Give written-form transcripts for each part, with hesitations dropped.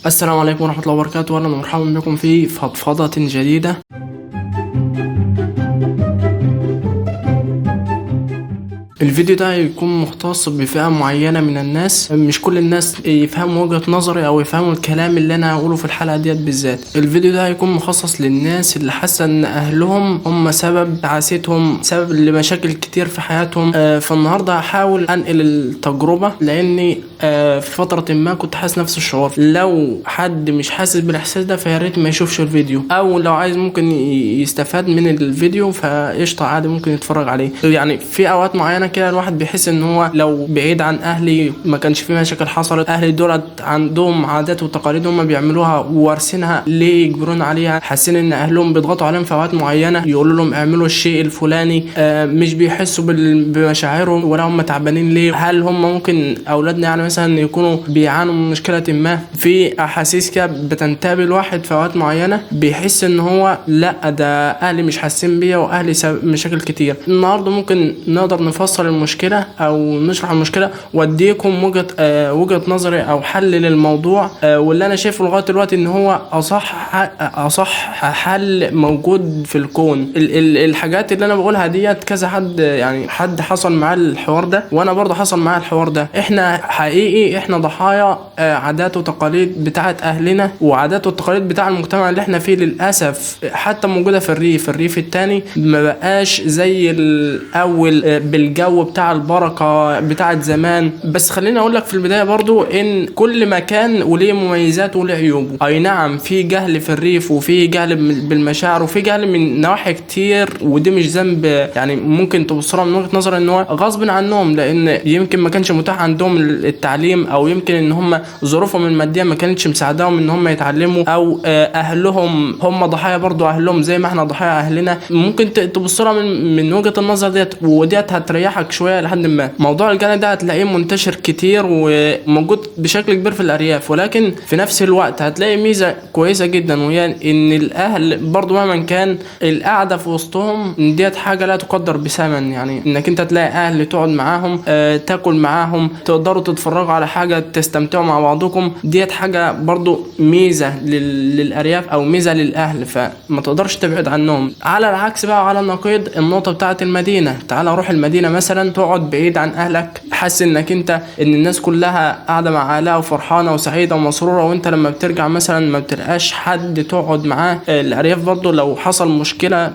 السلام عليكم ورحمة الله وبركاته، أهلا ومرحبا بكم في فضفضة جديدة. الفيديو ده هيكون مختص بفئة معينة من الناس، مش كل الناس يفهموا وجهة نظري او يفهموا الكلام اللي انا هقوله في الحلقة ديت بالذات. الفيديو ده هيكون مخصص للناس اللي حاسة ان اهلهم هم سبب تعاستهم، سبب لمشاكل كتير في حياتهم. فالنهاردة هحاول انقل التجربة، لاني في فترة ما كنت حاسس نفس الشعور. لو حد مش حاسس بالاحساس ده فيا ريت ما يشوفش الفيديو، او لو عايز ممكن يستفاد من الفيديو فقشطة عادي ممكن يتفرج عليه. يعني في اوقات معينة كده الواحد بيحس ان هو لو بعيد عن اهلي ما كانش في مشاكل حصلت. اهلي دولت عندهم عادات وتقاليد هم بيعملوها ووارثينها، ليه يجبرون عليها؟ حاسين ان اهلهم بيضغطوا عليهم في اوقات معينة، يقولوا لهم اعملوا الشيء الفلاني، مش بيحسوا بمشاعرهم ولا هم تعبانين ليه. هل هم ممكن اولادنا يعني مثلا يكونوا بيعانوا من مشكلة ما؟ في احاسيس كده بتنتاب الواحد في اوقات معينة، بيحس ان هو لا ده اهلي مش حاسين بيا واهلي سبب مشاكل كتير. النهارده ممكن نقدر نفصل المشكلة او نشرح المشكلة واديكم وجهة نظري او حل للموضوع، واللي انا شايفه لغاية دلوقتي ان هو اصح حل موجود في الكون. الحاجات اللي انا بقولها ديت كذا حد، يعني حد حصل معاه الحوار ده، وانا برضه حصل معاه الحوار ده. احنا حقيقي احنا ضحايا عادات وتقاليد بتاعه اهلنا، وعادات والتقاليد بتاع المجتمع اللي احنا فيه للاسف حتى موجودة في الريف. الريف التاني ما بقاش زي الاول بالجو بتاع البركة بتاعه زمان. بس خليني اقول لك في البداية برضو ان كل مكان وليه مميزاته وليه عيوبه. اي نعم في جهل في الريف، وفي جهل بالمشاعر، وفي جهل من نواحي كتير، ودي مش ذنب، يعني ممكن تبص لها من وجهه نظر ان هو غصب عنهم، لان يمكن ما كانش متاح عندهم التعليم، او يمكن ان هم ظروفهم المادية ما كانتش مساعداهم ان هم يتعلموا، او اهلهم هم ضحايا برضو اهلهم زي ما احنا ضحايا اهلنا. ممكن تبص لها من وجهه النظر ديت، وديت هتريحك شوية لحد ما. موضوع الجهل ده هتلاقيه منتشر كتير وموجود بشكل كبير في الارياف، ولكن في نفس الوقت هتلاقي ميزة كويسة جدا، وهي ان الاهل برضو مهما كان القعدة في وسطهم ديت حاجة لا تقدر بثمن. يعني انك انت تلاقي اهل تقعد معاهم، تاكل معاهم، تقدروا تتفرجوا على حاجة، تستمتعوا مع بعضكم، ديت حاجة برضو ميزة للارياف او ميزة للاهل، فما تقدرش تبعد عنهم. على العكس بقى، على النقيض النقطة بتاعه المدينة. تعال روح المدينة مثلا، تقعد بعيد عن اهلك، حاسس انك انت ان الناس كلها قاعدة مع اهلها وفرحانه وسعيدة ومسروره، وانت لما بترجع مثلا ما بتلقاش حد تقعد معاه. الارياف برضو لو حصل مشكلة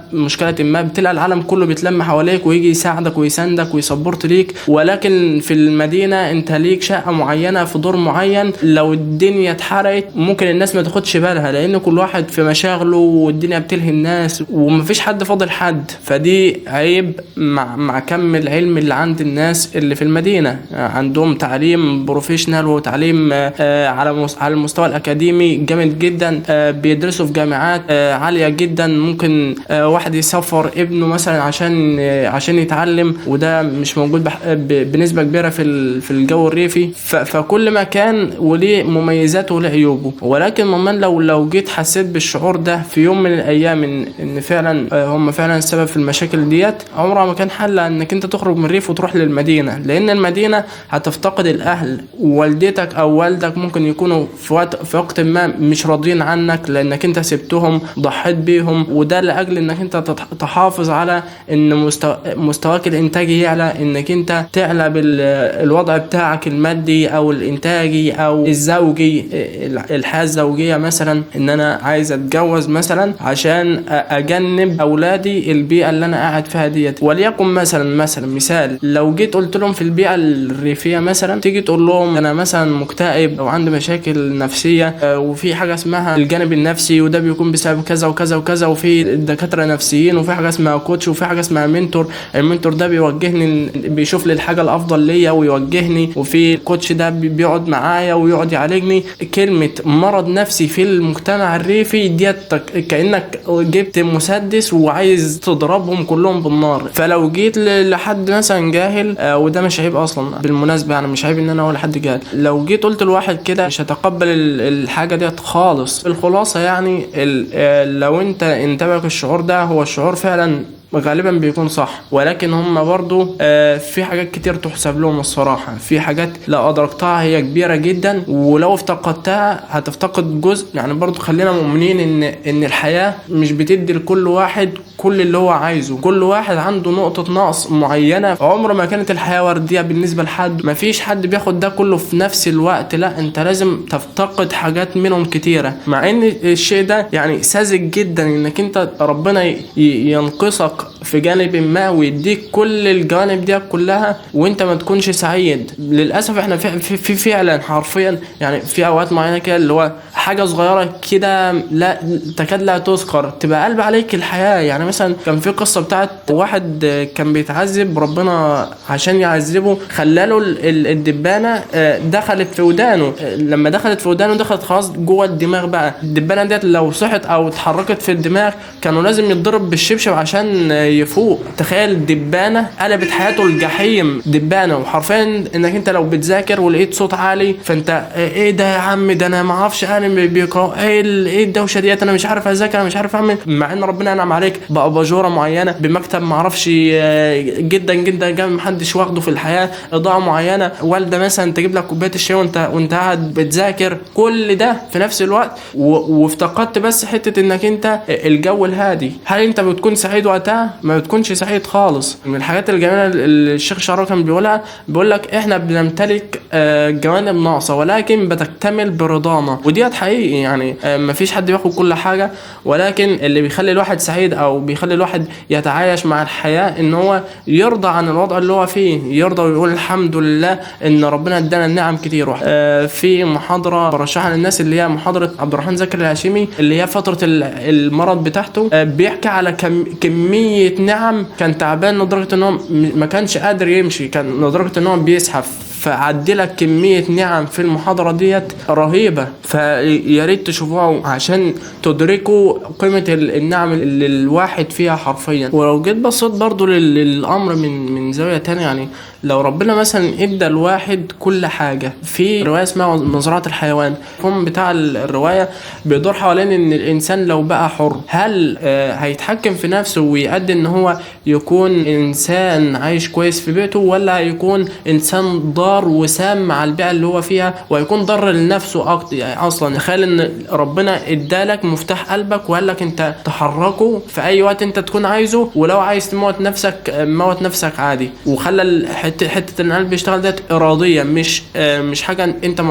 ما بتلاقي العالم كله بيتلم حواليك ويجي يساعدك ويساندك وي support ليك. ولكن في المدينة انت ليك شقه معينة في دور معين، لو الدنيا اتحرقت ممكن الناس ما تاخدش بالها، لان كل واحد في مشاغله والدنيا بتلهي الناس ومفيش حد فاضل حد. فدي عيب مع كم العلم اللي عند الناس اللي في المدينة، عندهم تعليم professional وتعليم على المستوى الاكاديمي جامد جدا، بيدرسوا في جامعات عالية جدا، ممكن واحد يسافر ابنه مثلا عشان يتعلم، وده مش موجود بنسبة كبيرة في الجو الريفي. فكل مكان وليه مميزاته وليه عيوبه. ولكن ممن لو جيت حسيت بالشعور ده في يوم من الايام ان فعلا هم فعلا السبب في المشاكل ديت، عمرها ما كان حل انك انت تخرج من الريف وتروح للمدينة، لان المدينة هتفتقد الاهل. والدتك او والدك ممكن يكونوا في وقت ما مش راضيين عنك لانك انت سبتهم، ضحيت بيهم، وده لاجل انك انت تحافظ على ان مستواك الانتاجي يعلى، انك انت تعلى بالوضع بتاعك المادي او الانتاجي او الزوجي، الحياة الزوجية مثلا، ان انا عايز اتجوز مثلا عشان اجنب اولادي البيئة اللي انا قاعد فيها ديت. وليكن مثلا مثال، لو جيت قلت لهم في البيئة الريفية مثلا، تيجي تقول لهم انا مثلا مكتئب او عندي مشاكل نفسية، وفي حاجة اسمها الجانب النفسي، وده بيكون بسبب كذا وكذا وكذا، وفي دكاترة نفسيين، وفي حاجة اسمها coach، وفي حاجة اسمها mentor، ال mentor ده بيوجهني، بيشوف لي الحاجة الافضل ليا ويوجهني، وفي coach ده بيقعد معايا ويقعد يعالجني. كلمة مرض نفسي في المجتمع الريفي ديت كانك جبت مسدس وعايز تضربهم كلهم بالنار. فلو جيت لحد مثلا جاهل، وده مش عيب اصلا بالمناسبة، يعني مش عيب ان انا اقول لحد جاهل، لو جيت قلت لواحد كده مش هتقبل الحاجة ديت خالص. الخلاصة يعني لو انت انتبهك الشعور ده، هو الشعور فعلا غالبا بيكون صح، ولكن هم برضو في حاجات كتير تحسب لهم الصراحة، في حاجات لو أدركتها هي كبيرة جدا، ولو افتقدتها هتفتقد جزء. يعني برضو خلينا مؤمنين ان الحياة مش بتدي لكل واحد كل اللي هو عايزه، كل واحد عنده نقطة نقص معينة. عمر ما كانت الحياة وردية بالنسبة لحد، مفيش حد بياخد ده كله في نفس الوقت، لا انت لازم تفتقد حاجات منهم كتيرة. مع ان الشيء ده يعني ساذج جدا، انك انت ربنا ينقصك في جانب ما ويديك كل الجوانب دي كلها وانت ما تكونش سعيد. للاسف احنا في فعلا حرفيا يعني في اوقات معينة كده اللي هو حاجة صغيرة كده لا تكاد لا تذكر تبقى قلب عليك الحياة. يعني مثلا كان في قصة بتاعت واحد كان بيتعذب، ربنا عشان يعذبه خلاله الدبانه دخلت في ودانه. لما دخلت في ودانه دخلت خلاص جوه الدماغ بقى، الدبانه ديت لو صحت او اتحركت في الدماغ كانوا لازم يتضرب بالشبشب عشان يفوق. تخيل دبانه قلبت حياته الجحيم، دبانه. وحرفيا انك انت لو بتذاكر ولقيت صوت عالي فانت ايه ده يا عم، ده انا ما اعرفش انا بيقرا ايه الدوشة ديت، انا مش عارف اذاكر، انا مش عارف اعمل. مع ان ربنا انعم عليك باباجوره معينة، بمكتب ما اعرفش جدا جدا جنب محدش واخده في الحياة، اضاءه معينة، والده مثلا تجيب لك كوباية الشاي وانت قاعد بتذاكر، كل ده في نفس الوقت وافتقدت بس حتة انك انت الجو الهادي. هل انت بتكون سعيد وقتها؟ ما بتكونش سعيد خالص. من الحاجات الجميلة اللي الشيخ شعراوي كان بيقولها، بيقول لك احنا بنمتلك جوانب ناقصه ولكن بتكتمل برضانا، وديت حقيقي. يعني مفيش حد بياخد كل حاجة، ولكن اللي بيخلي الواحد سعيد او بيخلي الواحد يتعايش مع الحياة ان هو يرضى عن الوضع اللي هو فيه، يرضى ويقول الحمد لله ان ربنا ادانا النعم كتير. في محاضرة برشحها للناس اللي هي محاضرة عبد الرحمن زكي الهاشمي اللي هي فترة المرض بتاعته، بيحكي على كمية نعم. كان تعبان لدرجة ان هو ما كانش قادر يمشي، كان لدرجة ان هو بيزحف، فعدلك كمية نعم في المحاضرة ديت رهيبة. فيا ريت تشوفوها عشان تدركوا قيمة النعم اللي الواحد فيها حرفيا. ولو جيت بصيت برضو للأمر من زاوية تانية، يعني لو ربنا مثلا ادى الواحد كل حاجة، في رواية اسمها مزرعة الحيوان، الفهم بتاع الرواية بيدور حوالين ان الانسان لو بقى حر هل هيتحكم في نفسه ويؤدي ان هو يكون انسان عايش كويس في بيته، ولا هيكون انسان ضار وسام مع البيئة اللي هو فيها وهيكون ضر لنفسه اكتر. يعني اصلا تخيل ان ربنا ادالك مفتاح قلبك وقال لك انت تحركه في اي وقت انت تكون عايزه، ولو عايز تموت نفسك موت نفسك عادي، وخلى حتة ان القلب يشتغل ديت ارادية، مش حاجة انت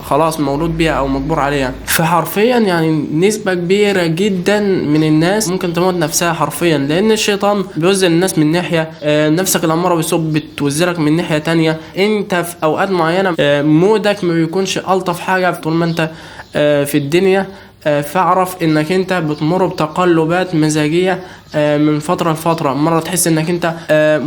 خلاص مولود بيها او مجبور عليها. فحرفيا يعني نسبه كبيرة جدا من الناس ممكن تموت نفسها حرفيا، لان الشيطان بيوزن الناس من ناحية، نفسك الامارة بالسوء بتوزرك من ناحية تانية. انت في اوقات معينة مودك ما بيكونش الطف حاجة طول ما انت في الدنيا، فاعرف انك انت بتمر بتقلبات مزاجيه من فترة لفترة. مرة تحس انك انت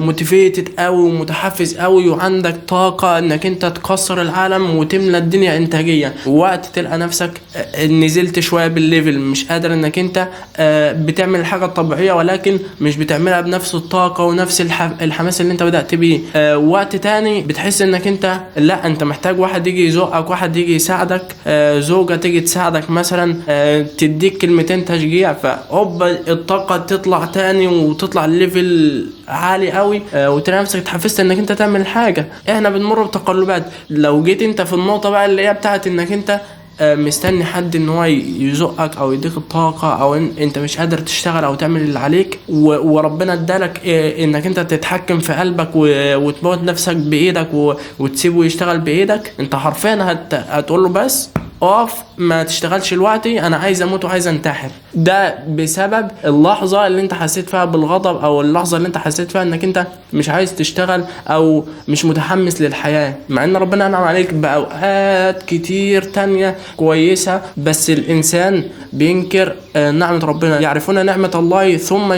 motivated قوي ومتحفز قوي وعندك طاقة انك انت تكسر العالم وتملى الدنيا انتاجية، ووقت تلقى نفسك نزلت شوية بال level، مش قادر انك انت بتعمل الحاجة الطبيعية ولكن مش بتعملها بنفس الطاقة ونفس الحماس اللي انت بدات بيه. وقت تاني بتحس انك انت لا، انت محتاج واحد يجي يزقك، واحد يجي يساعدك، زوجه تيجي تساعدك مثلا، تديك كلمتين تشجيع، فهوب الطاقة تطلع تاني وتطلع level عالي قوي، وتلاقي نفسك اتحفزت انك انت تعمل حاجة. احنا بنمر بتقلبات. لو جيت انت في النقطة بقى اللي هي بتاعت انك انت مستني حد ان هو يزقك او يديك الطاقة، او انت مش قادر تشتغل او تعمل اللي عليك، وربنا ادالك انك انت تتحكم في قلبك وتموت نفسك بايدك وتسيبه يشتغل بايدك، انت حرفيا هتقول له بس اقف، ما تشتغلش دلوقتي، انا عايز اموت وعايز انتحر. ده بسبب اللحظة اللي انت حسيت فيها بالغضب، او اللحظة اللي انت حسيت فيها انك انت مش عايز تشتغل او مش متحمس للحياة، مع ان ربنا انعم عليك باوقات كتير تانية كويسة، بس الانسان بينكر نعمه ربنا. يعرفون نعمه الله ثم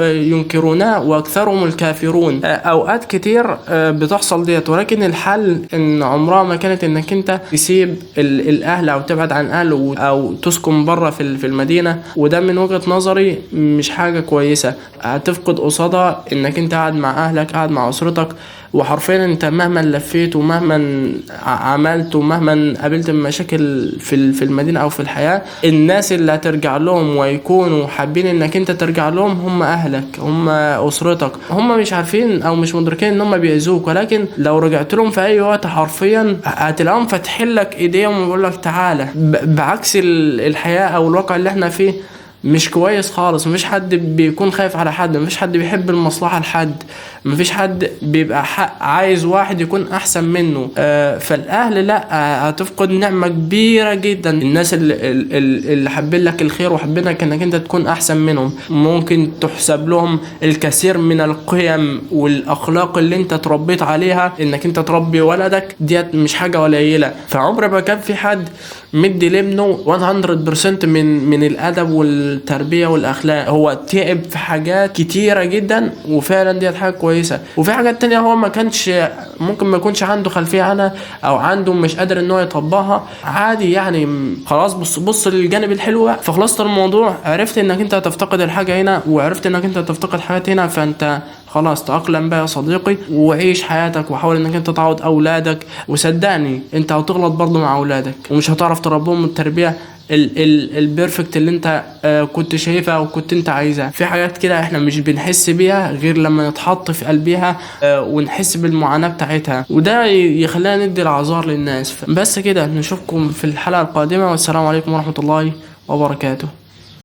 ينكرونها واكثرهم الكافرون. اوقات كتير بتحصل ديت، ولكن الحل ان عمرها ما كانت انك انت تسيب الاهل او تبعد عن اهله او تسكن بره في المدينة، وده من وجهه نظري مش حاجة كويسة. هتفقد قصادها انك انت قاعد مع اهلك، قاعد مع اسرتك، وحرفيا انت مهما لفيت ومهما عملت ومهما قابلت مشاكل في المدينة او في الحياة، الناس اللي هترجع لهم ويكونوا حابين انك انت ترجع لهم هم اهلك، هم اسرتك. هم مش عارفين او مش مدركين ان هم بيأذوك، ولكن لو رجعت لهم في اي وقت حرفيا هتلاقيهم فاتحين لك ايديهم ويقول لك تعالى. بعكس الحياة او الواقع اللي احنا فيه مش كويس خالص. مفيش حد بيكون خايف على حد، مفيش حد بيحب المصلحة لحد، مفيش حد بيبقى عايز واحد يكون احسن منه. فالاهل لا، هتفقد نعمة كبيرة جدا. الناس اللي حابين لك الخير وحابينك انك انت تكون احسن منهم، ممكن تحسب لهم الكثير من القيم والاخلاق اللي انت تربيت عليها. انك انت تربي ولدك ديت مش حاجة قليلة. فعمر ما كان في حد مدي لابنه 100% من الادب والتربية والاخلاق. هو تعب في حاجات كتيرة جدا وفعلا ديت حاجة كويسة، وفي حاجات تانية هو ما كانش ممكن ما يكونش عنده خلفية عنها او عنده مش قادر ان هو يطبقها عادي يعني. خلاص بص للجانب الحلو. فخلصت الموضوع، عرفت انك انت هتفتقد الحاجة هنا وعرفت انك انت هتفتقد حاجات هنا، فانت خلاص تأقلم بقى يا صديقي وعيش حياتك وحاول انك انت تعوض اولادك. وصدقني انت هتغلط برضه مع اولادك ومش هتعرف تربيهم التربية ال perfect اللي انت كنت شايفها وكنت انت عايزها. في حاجات كده احنا مش بنحس بيها غير لما نتحط في قلبها ونحس بالمعاناة بتاعتها، وده يخلينا ندي العذار للناس. بس كده، نشوفكم في الحلقة القادمة، والسلام عليكم ورحمة الله وبركاته.